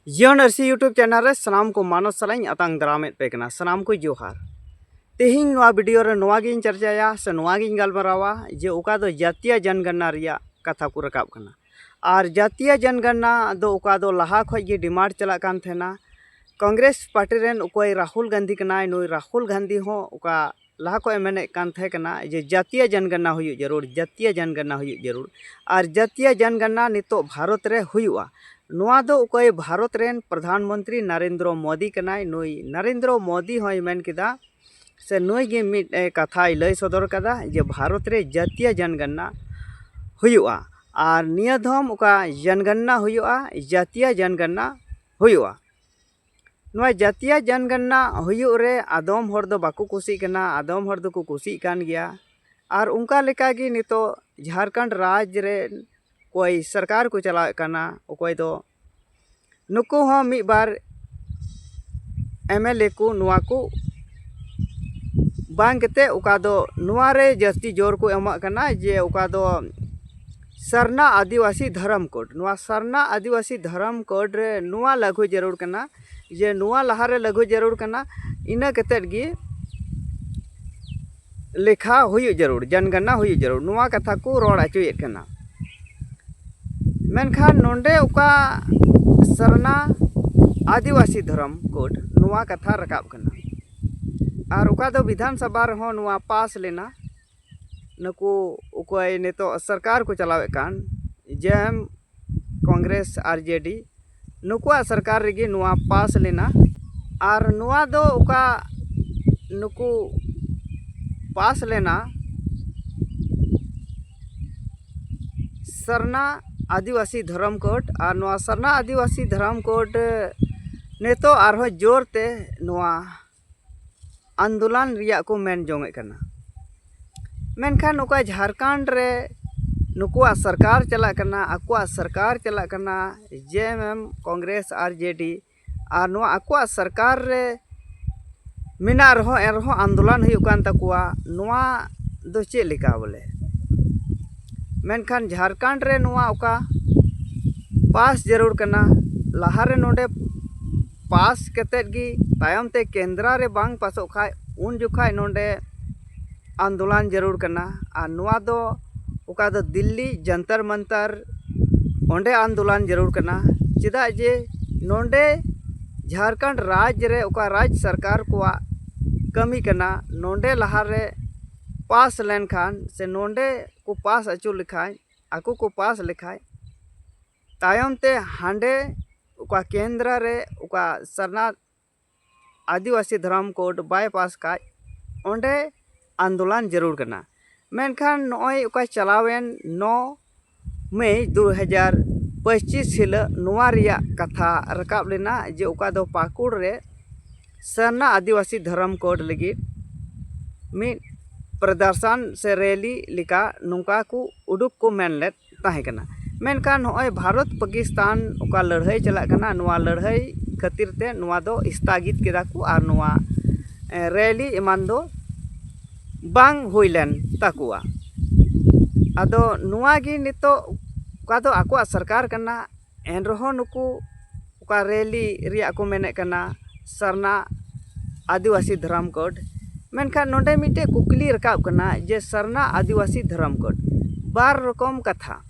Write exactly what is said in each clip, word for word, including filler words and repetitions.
ᱡᱤᱭᱚᱱ ᱟᱹᱨᱥᱤ YouTube channel ᱨᱮ ᱥᱟᱱᱟᱢ ᱠᱚ ᱢᱟᱱᱚᱛ ᱥᱟᱞᱟᱜ ᱤᱧ ᱟᱛᱟᱝ ᱫᱟᱨᱟᱢᱮᱫ ᱯᱮ ᱠᱟᱱᱟ᱾ ᱥᱟᱱᱟᱢ ᱠᱚ ᱡᱚᱦᱟᱨ᱾ ᱛᱮᱦᱮᱧ ᱱᱚᱣᱟ ᱵᱷᱤᱰᱤᱭᱳ ᱨᱮ ᱱᱚᱣᱟ ᱜᱤᱧ ᱪᱟᱨᱪᱟᱭᱟ ᱥᱮ ᱱᱚᱣᱟ ᱜᱤᱧ ᱜᱟᱞᱢᱟᱨᱟᱣᱟ ᱡᱮ ᱚᱠᱟ ᱫᱚ ᱡᱟᱹᱛᱤᱭᱟ ᱡᱚᱱᱜᱚᱱᱱᱟ ᱨᱮᱭᱟᱜ ᱠᱟᱛᱷᱟ ᱠᱚ ᱨᱟᱠᱟᱵ ᱠᱟᱱᱟ᱾ ᱟᱨ ᱡᱟᱹᱛᱤᱭᱟ ᱡᱚᱱᱜᱚᱱᱱᱟ ᱫᱚ ᱚᱠᱟ ᱫᱚ ᱞᱟᱦᱟ ᱠᱷᱚᱡ ᱜᱮ ᱰᱤᱢᱟᱱᱰ ᱪᱟᱞᱟᱜ ᱠᱟᱱ ᱛᱟᱦᱮᱱᱟ᱾ ᱠᱚᱝᱜᱨᱮᱥ ᱯᱟᱨᱴᱤ ᱨᱮᱱ ᱚᱠᱚᱭ ᱨᱟᱦᱩᱞ ᱜᱟᱱᱫᱷᱤ ᱠᱟᱱᱟᱭ, ᱱᱩᱭ ᱨᱟᱦᱩᱞ ᱜᱟᱱᱫᱷᱤ ᱦᱚᱸ ᱚᱠᱟ ᱞᱟᱦᱟ ᱠᱷᱚᱡ ᱮ ᱢᱮᱱᱮᱫ ᱠᱟᱱ ᱛᱟᱦᱮᱸ ᱠᱟᱱᱟ ᱡᱮ ᱡᱟᱹᱛᱤᱭᱟ ᱡᱚᱱᱜᱚᱱᱱᱟ ᱦᱩᱭᱩᱜ ᱡᱟᱹᱨᱩᱲ, ᱡᱟᱹᱛᱤᱭᱟ ᱡᱚᱱᱜᱚᱱᱱᱟ ᱦᱩᱭᱩᱜ ᱡᱟᱹᱨᱩᱲ᱾ ᱟᱨ ᱡᱟᱹᱛᱤᱭᱟ ᱡᱚᱱᱜᱚᱱᱱᱟ ᱱᱤᱛᱚᱜ ᱵᱷᱟᱨᱚᱛ ᱨᱮ ᱦᱩᱭᱩᱜᱼᱟ᱾ ᱱᱚᱣᱟ ᱫᱚ ᱚᱠᱚᱭ ᱵᱷᱟᱨᱚᱛ ᱨᱮᱱ ᱯᱨᱚᱫᱷᱟᱱ ᱢᱚᱱᱛᱨᱤ ᱱᱟᱨᱮᱱᱫᱨᱚ ᱢᱳᱫᱤ ᱠᱟᱱᱟᱭ, ᱱᱩᱭ ᱱᱟᱨᱮᱱᱫᱨᱚ ᱢᱳᱫᱤ ᱦᱚᱸᱭ ᱢᱮᱱ ᱠᱮᱫᱟ ᱥᱮ ᱱᱩᱭ ᱜᱮ ᱢᱤᱫ, ᱮ, ᱠᱟᱛᱷᱟᱭ ᱞᱟᱹᱭ ᱥᱚᱫᱚᱨ ᱠᱟᱫᱟ ᱡᱮ ᱵᱷᱟᱨᱚᱛ ᱨᱮ ᱡᱟᱹᱛᱤᱭᱟ ᱡᱚᱱᱜᱚᱱᱱᱟ ᱦᱩᱭᱩᱜᱼᱟ᱾ ᱟᱨ ᱱᱤᱭᱟᱹ ᱫᱷᱚᱢ ᱚᱠᱟ ᱡᱚᱱᱜᱚᱱᱱᱟ ᱦᱩᱭᱩᱜᱼᱟ, ᱡᱟᱹᱛᱤᱭᱟ ᱡᱚᱱᱜᱚᱱᱱᱟ ᱦᱩᱭᱩᱜᱼᱟ᱾ ᱱᱚᱣᱟ ᱡᱟᱹᱛᱤᱭᱟ ᱡᱚᱱᱜᱚᱱᱱᱟ ᱦᱩᱭᱩᱜ ᱨᱮ ᱟᱫᱚᱢ ᱦᱚᱲ ᱫᱚ ᱵᱟᱠᱚ ᱠᱩᱥᱤᱜ ᱠᱟᱱᱟ, ᱟᱫᱚᱢ ᱦᱚᱲ ᱫᱚᱠᱚ ᱠᱩᱥᱤᱜ ᱠᱟᱱ ᱜᱮᱭᱟ᱾ ᱟᱨ ᱚᱱᱠᱟ ᱞᱮᱠᱟᱜᱮ ᱱᱤᱛᱚᱜ ᱡᱷᱟᱲᱠᱷᱚᱸᱰ ᱨᱟᱡᱽ ᱨᱮ ᱚᱠᱚᱭ ᱥᱚᱨᱠᱟᱨ ᱠᱚ ᱪᱟᱞᱟᱣᱮᱫ ᱠᱟᱱᱟ, ᱚᱠᱚᱭ ᱫᱚ ᱱᱩᱠᱩ ᱦᱚᱸ ᱢᱤᱫ ᱵᱟᱨ ᱮᱢ ᱮᱞ ᱮ ᱠᱚ ᱱᱚᱣᱟ ᱠᱚ ᱵᱟᱝ ᱠᱟᱛᱮ ᱚᱠᱟ ᱫᱚ ᱱᱚᱣᱟ ᱨᱮ ᱡᱟᱹᱥᱛᱤ ᱡᱳᱨ ᱠᱚ ᱮᱢᱟᱜ ᱠᱟᱱᱟ ᱡᱮ ᱚᱠᱟ ᱫᱚ ᱥᱟᱨᱱᱟ ᱟᱹᱫᱤᱵᱟᱹᱥᱤ ᱫᱷᱚᱨᱚᱢ ᱠᱳᱰ, ᱱᱚᱣᱟ ᱥᱟᱨᱱᱟ ᱟᱹᱫᱤᱵᱟᱹᱥᱤ ᱫᱷᱚᱨᱚᱢ ᱠᱳᱰ ᱨᱮ ᱱᱚᱣᱟ ᱞᱟᱹᱜᱩ ᱡᱟᱹᱨᱩᱲ ᱠᱟᱱᱟ ᱡᱮ ᱱᱚᱣᱟ ᱞᱟᱦᱟᱨᱮ ᱞᱟᱹᱜᱩ ᱡᱟᱹᱨᱩᱲ ᱠᱟᱱᱟ, ᱤᱱᱟᱹ ᱠᱟᱛᱮᱫ ᱜᱮ ᱞᱮᱠᱷᱟ ᱦᱩᱭᱩᱜ ᱡᱟᱹᱨᱩᱲ, ᱡᱚᱱᱜᱚᱱᱱᱟ ᱦᱩᱭᱩᱜ ᱡᱟᱹᱨᱩᱲ, ᱱᱚᱣᱟ ᱠᱟᱛᱷᱟ ᱠᱚ ᱨᱚᱲ ᱦᱚᱪᱚᱭᱮᱫ ᱠᱟᱱᱟ᱾ ᱢᱮᱱᱠᱷᱟᱱ ᱱᱚᱰᱮ ᱚᱠᱟ ᱥᱟᱨᱱᱟ ᱟᱹᱫᱤᱵᱟᱹᱥᱤ ᱫᱷᱚᱨᱚᱢ ᱠᱳᱰ, ᱱᱚᱣᱟ ᱠᱟᱛᱷᱟ ᱨᱟᱠᱟᱵ ᱠᱟᱱᱟ᱾ ᱟᱨ ᱚᱠᱟ ᱫᱚ ᱵᱤᱫᱷᱟᱱ ᱥᱚᱵᱷᱟ ᱨᱮᱦᱚᱸ ᱱᱚᱣᱟ ᱯᱟᱥ ᱞᱮᱱᱟ, ᱱᱩᱠᱩ ᱚᱠᱚᱭ ᱱᱤᱛᱚᱜ ᱥᱚᱨᱠᱟᱨ ᱠᱚ ᱪᱟᱞᱟᱣᱮᱫ ᱠᱟᱱ, ᱡᱮ ᱮᱢ, ᱠᱚᱝᱜᱨᱮᱥ, ᱟᱨ ᱡᱮ ᱰᱤ, ᱱᱩᱠᱩᱣᱟᱜ ᱥᱚᱨᱠᱟᱨ ᱨᱮᱜᱮ ᱱᱚᱣᱟ ᱯᱟᱥ ᱞᱮᱱᱟ᱾ ᱟᱨ ᱱᱚᱣᱟ ᱫᱚ ᱚᱠᱟ ᱱᱩᱠᱩ ᱯᱟᱥ ᱞᱮᱱᱟ ᱥᱟᱨᱱᱟ ᱟᱹᱫᱤᱵᱟᱹᱥᱤ ᱫᱷᱚᱨᱚᱢ ᱠᱳᱰ, ᱟᱨ ᱱᱚᱣᱟ ᱥᱟᱨᱱᱟ ᱟᱹᱫᱤᱵᱟᱹᱥᱤ ᱫᱷᱚᱨᱚᱢ ᱠᱳᱰ ᱱᱤᱛᱚᱜ ᱟᱨᱦᱚᱸ ᱡᱳᱨ ᱛᱮ ᱱᱚᱣᱟ ᱟᱱᱫᱳᱞᱚᱱ ᱨᱮᱭᱟᱜ ᱠᱚ ᱢᱮᱱ ᱡᱚᱝᱮᱫ ᱠᱟᱱᱟ᱾ ᱢᱮᱱᱠᱷᱟᱱ ᱚᱠᱟ ᱡᱷᱟᱲᱠᱷᱚᱸᱰ ᱨᱮ ᱱᱩᱠᱩᱣᱟᱜ ᱥᱚᱨᱠᱟᱨ ᱪᱟᱞᱟᱜ ᱠᱟᱱᱟ, ᱟᱠᱚᱣᱟᱜ ᱥᱚᱨᱠᱟᱨ ᱪᱟᱞᱟᱜ ᱠᱟᱱᱟ, ᱡᱮ ᱮᱢ ᱮᱢ, ᱠᱚᱝᱜᱨᱮᱥ, ᱟᱨ ᱡᱮ ᱰᱤ, ᱟᱨ ᱱᱚᱣᱟ ᱟᱠᱚᱣᱟᱜ ᱥᱚᱨᱠᱟᱨ ᱨᱮ ᱢᱮᱱᱟᱜ ᱨᱮᱦᱚᱸ ᱮᱱᱨᱮᱦᱚᱸ ᱟᱱᱫᱳᱞᱚᱱ ᱦᱩᱭᱩᱜ ᱠᱟᱱ ᱛᱟᱠᱚᱣᱟ, ᱱᱚᱣᱟ ᱫᱚ ᱪᱮᱫ ᱞᱮᱠᱟ ᱵᱚᱞᱮ? ᱢᱮᱱᱠᱷᱟᱱ ᱡᱷᱟᱲᱠᱷᱚᱸᱰ ᱨᱮ ᱱᱚᱣᱟ ᱚᱠᱟ ᱯᱟᱥ ᱡᱟᱹᱨᱩᱲ ᱠᱟᱱᱟ, ᱞᱟᱦᱟᱨᱮ ᱱᱚᱰᱮ ᱯᱟᱥ ᱠᱟᱛᱮᱫ ᱜᱮ ᱛᱟᱭᱚᱢ ᱛᱮ ᱠᱮᱱᱫᱨᱟ ᱨᱮ ᱵᱟᱝ ᱯᱟᱥᱚᱜ ᱠᱷᱟᱡ, ᱩᱱ ᱡᱚᱠᱷᱟᱡ ᱱᱚᱰᱮ ᱟᱱᱫᱳᱞᱚᱱ ᱡᱟᱹᱨᱩᱲ ᱠᱟᱱᱟ᱾ ᱟᱨ ᱱᱚᱣᱟ ᱫᱚ ᱚᱠᱟ ᱫᱚ ᱫᱤᱞᱞᱤ ᱡᱚᱱᱛᱚᱨ ᱢᱚᱱᱛᱚᱨ, ᱚᱸᱰᱮ ᱟᱱᱫᱳᱞᱚᱱ ᱡᱟᱹᱨᱩᱲ ᱠᱟᱱᱟ᱾ ᱪᱮᱫᱟᱜ ᱡᱮ ᱱᱚᱰᱮ ᱡᱷᱟᱲᱠᱷᱚᱸᱰ ᱨᱟᱡᱽ ᱨᱮ ᱚᱠᱟ ᱨᱟᱡᱽ ᱥᱚᱨᱠᱟᱨ ᱠᱚᱣᱟᱜ ᱠᱟᱹᱢᱤ ᱠᱟᱱᱟ, ᱱᱚᱰᱮ ᱞᱟᱦᱟᱨᱮ ᱯᱟᱥ ᱞᱮᱱᱠᱷᱟᱱ ᱥᱮ ᱱᱚᱰᱮ ᱠᱚ ᱯᱟᱥ ᱦᱚᱪᱚ ᱞᱮᱠᱷᱟᱱ, ᱟᱠᱚ ᱠᱚ ᱯᱟᱥ ᱞᱮᱠᱷᱟᱱ, ᱛᱟᱭᱚᱢ ᱛᱮ ᱦᱟᱸᱰᱮ ᱚᱠᱟ ᱠᱮᱱᱫᱨᱟ ᱨᱮ ᱚᱠᱟ ᱥᱟᱨᱱᱟ ᱟᱹᱫᱤᱵᱟᱹᱥᱤ ᱫᱷᱚᱨᱚᱢ ᱠᱳᱰ ᱵᱟᱭ ᱯᱟᱥ ᱠᱷᱟᱡ, ᱚᱸᱰᱮ ᱟᱱᱫᱳᱞᱚᱱ ᱡᱟᱹᱨᱩᱲ ᱠᱟᱱᱟ᱾ ᱢᱮᱱᱠᱷᱟᱱ ᱱᱚᱜᱼᱚᱭ ᱚᱠᱟ ᱪᱟᱞᱟᱣᱮᱱ ᱱᱚ ᱢᱮ ᱫᱩ ᱦᱟᱡᱟᱨ ᱯᱚᱸᱪᱤᱥ ᱦᱤᱞᱳᱜ ᱱᱚᱣᱟ ᱨᱮᱭᱟᱜ ᱠᱟᱛᱷᱟ ᱨᱟᱠᱟᱵ ᱞᱮᱱᱟ ᱡᱮ ᱚᱠᱟ ᱫᱚ ᱯᱟᱹᱠᱩᱲ ᱨᱮ ᱥᱟᱨᱱᱟ ᱟᱹᱫᱤᱵᱟᱹᱥᱤ ᱫᱷᱚᱨᱚᱢ ᱠᱳᱰ ᱞᱟᱹᱜᱤᱫ ᱢᱤᱫ ᱯᱨᱚᱫᱚᱨᱥᱚᱱ ᱥᱮ ᱨᱮᱞᱤ ᱞᱮᱠᱟ ᱱᱚᱝᱠᱟ ᱠᱚ ᱩᱰᱩᱠ ᱠᱚ ᱢᱮᱱ ᱞᱮᱫ ᱛᱟᱦᱮᱸ ᱠᱟᱱᱟ᱾ ᱢᱮᱱᱠᱷᱟᱱ ᱱᱚᱜᱼᱚᱭ ᱵᱷᱟᱨᱚᱛ ᱯᱟᱠᱤᱥᱛᱟᱱ ᱚᱠᱟ ᱞᱟᱹᱲᱦᱟᱹᱭ ᱪᱟᱞᱟᱜ ᱠᱟᱱᱟ, ᱱᱚᱣᱟ ᱞᱟᱹᱲᱦᱟᱹᱭ ᱠᱷᱟᱹᱛᱤᱨ ᱛᱮ ᱱᱚᱣᱟ ᱫᱚ ᱥᱛᱷᱟᱜᱤᱛ ᱠᱮᱫᱟ ᱠᱚ ᱟᱨ ᱱᱚᱣᱟ, ᱮ, ᱨᱮᱞᱤ ᱮᱢᱟᱱ ᱫᱚ ᱵᱟᱝ ᱦᱩᱭ ᱞᱮᱱ ᱛᱟᱠᱚᱣᱟ᱾ ᱟᱫᱚ ᱱᱚᱣᱟ ᱜᱮ ᱱᱤᱛᱚᱜ ᱚᱠᱟ ᱫᱚ ᱟᱠᱚᱣᱟᱜ ᱥᱚᱨᱠᱟᱨ ᱠᱟᱱᱟ, ᱮᱱ ᱨᱮᱦᱚᱸ ᱱᱩᱠᱩ ᱚᱠᱟ ᱨᱮᱞᱤ ᱨᱮᱭᱟᱜ ᱠᱚ ᱢᱮᱱᱮᱫ ᱠᱟᱱᱟ ᱥᱟᱨᱱᱟ ᱟᱹᱫᱤᱵᱟᱹᱥᱤ ᱫᱷᱚᱨᱚᱢ ᱠᱳᱰ᱾ ᱢᱮᱱᱠᱷᱟᱱ ᱱᱚᱰᱮ ᱢᱤᱫᱴᱮᱡ ᱠᱩᱠᱞᱤ ᱨᱟᱠᱟᱵ ᱠᱟᱱᱟ ᱡᱮ ᱥᱟᱨᱱᱟ ᱟᱹᱫᱤᱵᱟᱹᱥᱤ ᱫᱷᱚᱨᱚᱢ ᱠᱳᱰ, ᱵᱟᱨ ᱨᱚᱠᱚᱢ ᱠᱟᱛᱷᱟ᱾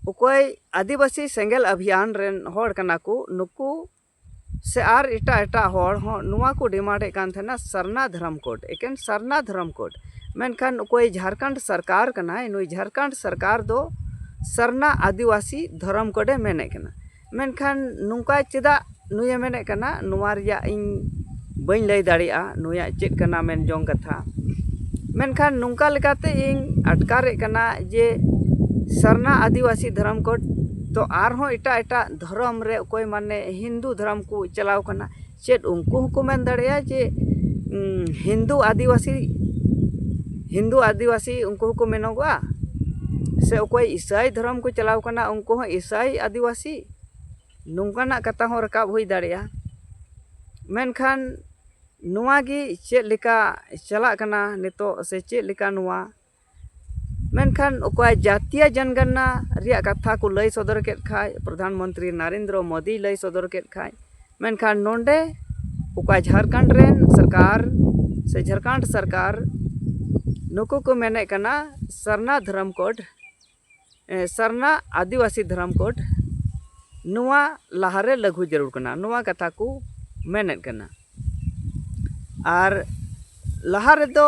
ᱚᱠᱚᱭ ᱟᱹᱫᱤᱵᱟᱹᱥᱤ ᱥᱮᱸᱜᱮᱞ ᱚᱵᱷᱤᱭᱟᱱ ᱨᱮᱱ ᱦᱚᱲ ᱠᱟᱱᱟ ᱠᱚ, ᱱᱩᱠᱩ ᱥᱮ ᱟᱨ ᱮᱴᱟᱜ ᱮᱴᱟᱜ ᱦᱚᱲ ᱦᱚᱸ ᱱᱚᱣᱟ ᱠᱚ ᱰᱤᱢᱟᱱᱰᱮᱫ ᱠᱟᱱ ᱛᱟᱦᱮᱱᱟ, ᱥᱟᱨᱱᱟ ᱫᱷᱚᱨᱚᱢ ᱠᱳᱰ, ᱮᱠᱮᱱ ᱥᱟᱨᱱᱟ ᱫᱷᱚᱨᱚᱢ ᱠᱳᱰ᱾ ᱢᱮᱱᱠᱷᱟᱱ ᱚᱠᱚᱭ ᱡᱷᱟᱲᱠᱷᱚᱸᱰ ᱥᱚᱨᱠᱟᱨ ᱠᱟᱱᱟᱭ, ᱱᱩᱭ ᱡᱷᱟᱲᱠᱷᱚᱸᱰ ᱥᱚᱨᱠᱟᱨ ᱫᱚ ᱥᱟᱨᱱᱟ ᱟᱹᱫᱤᱵᱟᱹᱥᱤ ᱫᱷᱚᱨᱚᱢ ᱠᱳᱰᱮ ᱢᱮᱱᱮᱫ ᱠᱟᱱᱟ᱾ ᱢᱮᱱᱠᱷᱟᱱ ᱱᱚᱝᱠᱟ ᱪᱮᱫᱟᱜ ᱱᱩᱭᱮ ᱢᱮᱱᱮᱫ ᱠᱟᱱᱟ, ᱱᱚᱣᱟ ᱨᱮᱭᱟᱜ ᱤᱧ ᱵᱟᱹᱧ ᱞᱟᱹᱭ ᱫᱟᱲᱮᱭᱟᱜᱼᱟ ᱱᱩᱭᱟᱜ ᱪᱮᱫ ᱠᱟᱱᱟ ᱢᱮᱱ ᱡᱚᱝ ᱠᱟᱛᱷᱟ᱾ ᱢᱮᱱᱠᱷᱟᱱ ᱱᱚᱝᱠᱟ ᱞᱮᱠᱟᱛᱮ ᱤᱧ ᱟᱴᱠᱟᱨᱮᱫ ᱠᱟᱱᱟ ᱡᱮ ᱥᱟᱨᱱᱟ ᱟᱹᱫᱤᱵᱟᱹᱥᱤ ᱫᱷᱚᱨᱚᱢ ᱠᱳᱰ ᱫᱚ ᱟᱨᱦᱚᱸ ᱮᱴᱟᱜ ᱮᱴᱟᱜ ᱫᱷᱚᱨᱚᱢ ᱨᱮ ᱚᱠᱚᱭ ᱢᱟᱱᱮ ᱦᱤᱱᱫᱩ ᱫᱷᱚᱨᱚᱢ ᱠᱚ ᱪᱟᱞᱟᱣ ᱠᱟᱱᱟ, ᱪᱮᱫ ᱩᱱᱠᱩ ᱦᱚᱸᱠᱚ ᱢᱮᱱ ᱫᱟᱲᱮᱭᱟᱜᱼᱟ ᱡᱮ, ᱩᱸ, ᱦᱤᱱᱫᱩ ᱟᱹᱫᱤᱵᱟᱹᱥᱤ, ᱦᱤᱱᱫᱩ ᱟᱹᱫᱤᱵᱟᱹᱥᱤ ᱩᱱᱠᱩ ᱦᱚᱸᱠᱚ ᱢᱮᱱᱚᱜᱚᱜᱼᱟ? ᱥᱮ ᱚᱠᱚᱭ ᱤᱥᱟᱹᱭ ᱫᱷᱚᱨᱚᱢ ᱠᱚ ᱪᱟᱞᱟᱣ ᱠᱟᱱᱟ ᱩᱱᱠᱩ ᱦᱚᱸ ᱤᱥᱟᱹᱭ ᱟᱹᱫᱤᱵᱟᱹᱥᱤ? ᱱᱚᱝᱠᱟᱱᱟᱜ ᱠᱟᱛᱷᱟ ᱦᱚᱸ ᱨᱟᱠᱟᱵ ᱦᱩᱭ ᱫᱟᱲᱮᱭᱟᱜᱼᱟ᱾ ᱢᱮᱱᱠᱷᱟᱱ ᱱᱚᱣᱟ ᱜᱮ ᱪᱮᱫ ᱞᱮᱠᱟ ᱪᱟᱞᱟᱜ ᱠᱟᱱᱟ ᱱᱤᱛᱚᱜ, ᱥᱮ ᱪᱮᱫ ᱞᱮᱠᱟ ᱱᱚᱣᱟ ᱢᱮᱱᱠᱷᱟᱱ ᱚᱠᱚᱭ ᱡᱟᱛᱤᱭᱚ ᱡᱚᱱᱜᱚᱱᱱᱟ ᱨᱮᱭᱟᱜ ᱠᱟᱛᱷᱟ ᱠᱚ ᱞᱟᱹᱭ ᱥᱚᱫᱚᱨ ᱠᱮᱫ ᱠᱷᱟᱡ, ᱯᱨᱚᱫᱷᱟᱱ ᱢᱚᱱᱛᱨᱤ ᱱᱟᱨᱮᱱᱫᱨᱚ ᱢᱳᱫᱤᱭ ᱞᱟᱹᱭ ᱥᱚᱫᱚᱨ ᱠᱮᱫ ᱠᱷᱟᱡ, ᱢᱮᱱᱠᱷᱟᱱ ᱱᱚᱰᱮ ᱚᱠᱟ ᱡᱷᱟᱲᱠᱷᱚᱸᱰ ᱨᱮᱱ ᱥᱚᱨᱠᱟᱨ ᱥᱮ ᱡᱷᱟᱲᱠᱷᱚᱸᱰ ᱥᱚᱨᱠᱟᱨ ᱱᱩᱠᱩ ᱠᱚ ᱢᱮᱱᱮᱫ ᱠᱟᱱᱟ ᱥᱟᱨᱱᱟ ᱫᱷᱚᱨᱚᱢ ᱠᱳᱰ, ᱮ, ᱥᱟᱨᱱᱟ ᱟᱹᱫᱤᱵᱟᱹᱥᱤ ᱫᱷᱚᱨᱚᱢ ᱠᱳᱰ, ᱱᱚᱣᱟ ᱞᱟᱦᱟᱨᱮ ᱞᱟᱹᱜᱩ ᱡᱟᱹᱨᱩᱲ ᱠᱟᱱᱟ, ᱱᱚᱣᱟ ᱠᱟᱛᱷᱟ ᱠᱚ ᱢᱮᱱᱮᱫ ᱠᱟᱱᱟ᱾ ᱟᱨ ᱞᱟᱦᱟ ᱨᱮᱫᱚ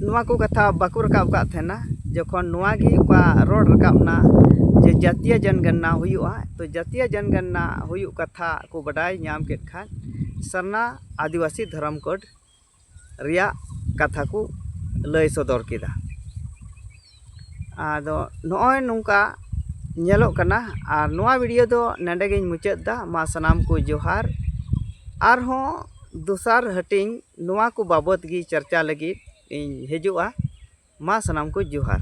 ᱱᱚᱣᱟ ᱠᱚ ᱠᱟᱛᱷᱟ ᱵᱟᱠᱚ ᱨᱟᱠᱟᱵ ᱟᱠᱟᱫ ᱛᱟᱦᱮᱱᱟ᱾ ᱡᱚᱠᱷᱚᱱ ᱱᱚᱣᱟ ᱜᱮ ᱚᱠᱟ ᱨᱚᱲ ᱨᱟᱠᱟᱵ ᱮᱱᱟ ᱡᱮ ᱡᱟᱛᱤᱭᱚ ᱡᱚᱱᱜᱚᱱᱱᱟ ᱦᱩᱭᱩᱜᱼᱟ, ᱛᱚ ᱡᱟᱛᱤᱭᱚ ᱡᱚᱱᱜᱚᱱᱱᱟ ᱦᱩᱭᱩᱜ ᱠᱟᱛᱷᱟ ᱠᱚ ᱵᱟᱰᱟᱭ ᱧᱟᱢ ᱠᱮᱫ ᱠᱷᱟᱱ ᱥᱟᱨᱱᱟ ᱟᱹᱫᱤᱵᱟᱹᱥᱤ ᱫᱷᱚᱨᱚᱢ ᱠᱳᱰ ᱨᱮᱭᱟᱜ ᱠᱟᱛᱷᱟ ᱠᱚ ᱞᱟᱹᱭ ᱥᱚᱫᱚᱨ ᱠᱮᱫᱟ᱾ ᱟᱫᱚ ᱱᱚᱜᱼᱚᱭ ᱱᱚᱝᱠᱟ ᱧᱮᱞᱚᱜ ᱠᱟᱱᱟ᱾ ᱟᱨ ᱱᱚᱣᱟ ᱵᱷᱤᱰᱤᱭᱳ ᱫᱚ ᱱᱚᱰᱮ ᱜᱤᱧ ᱢᱩᱪᱟᱹᱫ ᱮᱫᱟ᱾ ᱢᱟ ᱥᱟᱱᱟᱢ ᱠᱚ ᱡᱚᱦᱟᱨ᱾ ᱟᱨᱦᱚᱸ ᱫᱚᱥᱟᱨ ᱦᱟᱹᱴᱤᱧ ᱱᱚᱣᱟ ᱠᱚ ᱵᱟᱵᱚᱛ ᱜᱮ ᱪᱟᱨᱪᱟ ᱞᱟᱹᱜᱤᱫ ᱤᱧ ᱦᱤᱡᱩᱜᱼᱟ᱾ ᱢᱟ ᱥᱟᱱᱟᱢ ᱠᱚ ᱡᱚᱦᱟᱨ᱾